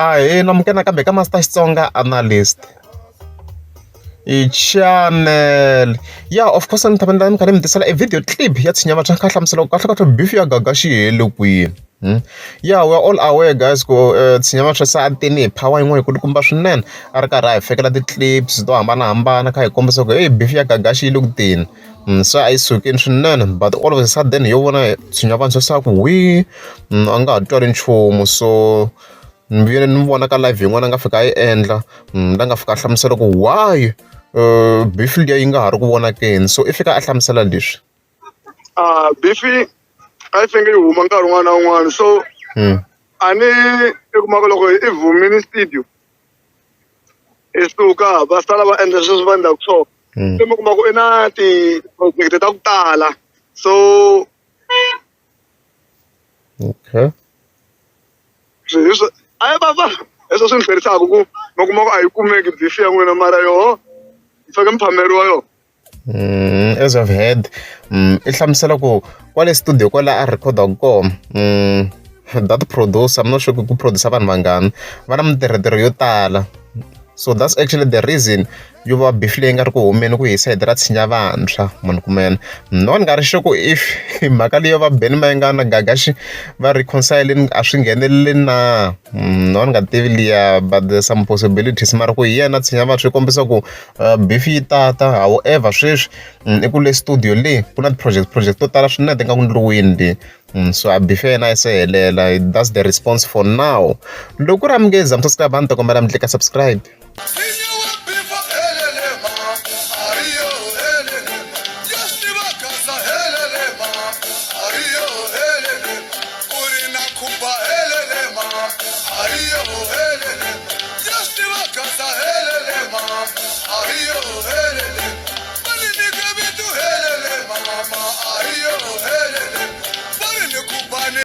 Ahee namukela nakambe ka Master Xitsonga Analyst i channel ya of course ni ta mi kha ni mi tisela e video clip ya tshinya vantshwa kha hlamusela ku kahle kahle beef ya Gagashi yi hele kwini ya we are all aware guys ku tshinya vantshwa se a tini hi power yin'wana yikulukumba swinene a ri karhi a hi fekela ti-clips to hambanahambana kha hi kombisa ku hey beef ya Gagashi yi le ku teni se a yi sukile swinene but all of a sudden hi yo vona tshinya vantshwa se a ku hwi a nga ha twali nchumu so ni vuye ni vona ka live yin'wana a nga fika a yi endla la nga fika a hlamusela ku why beef liya yi nga ha ri ku vonakeni so i fika a hlamusela leswi. A beef a yi faneke yi huma nkarhi wun'wana na wun'wana so a ni i kuma ku loko i vhumile studio i suka va sala va endla sweswi va endlaka swona se mi kuma ku i na ti-project ta ku tala so okay hi swo a yi va va hi swo swi ni hlwerisaka ku mi kuma ku a yi kumeki beef ya n'wina mara yoho mi faneke mi phameriwa yona. As I've heard i hlamusela ku kwale studio kwala a rhekhodaka kona that producer I'm not sure ku producer vanhu vangani va na mintirho yo tala so that's actually the reason yo va beef leyi nga ri ku humeni ku hi sayiti ra tshinya vantshwa munhu kumene no ni nga ri sure ku if mhaka leyo va Benny Mayengani na Gagashi va reconcile a swi ngheneleli na no ni nga tivi liya but there's some possibilities mara ku hi yena tshinya vantshwa yi kombisa ku beef yi tata however sweswi i ku le studio le ku na ti-project project to tala swinene ti nga ku ndliweni le so a beef ya yena a yi se helela that's the response for now loko ku ri a mi nge za mi subscribe a ni ta kombela mi tlika subscribe.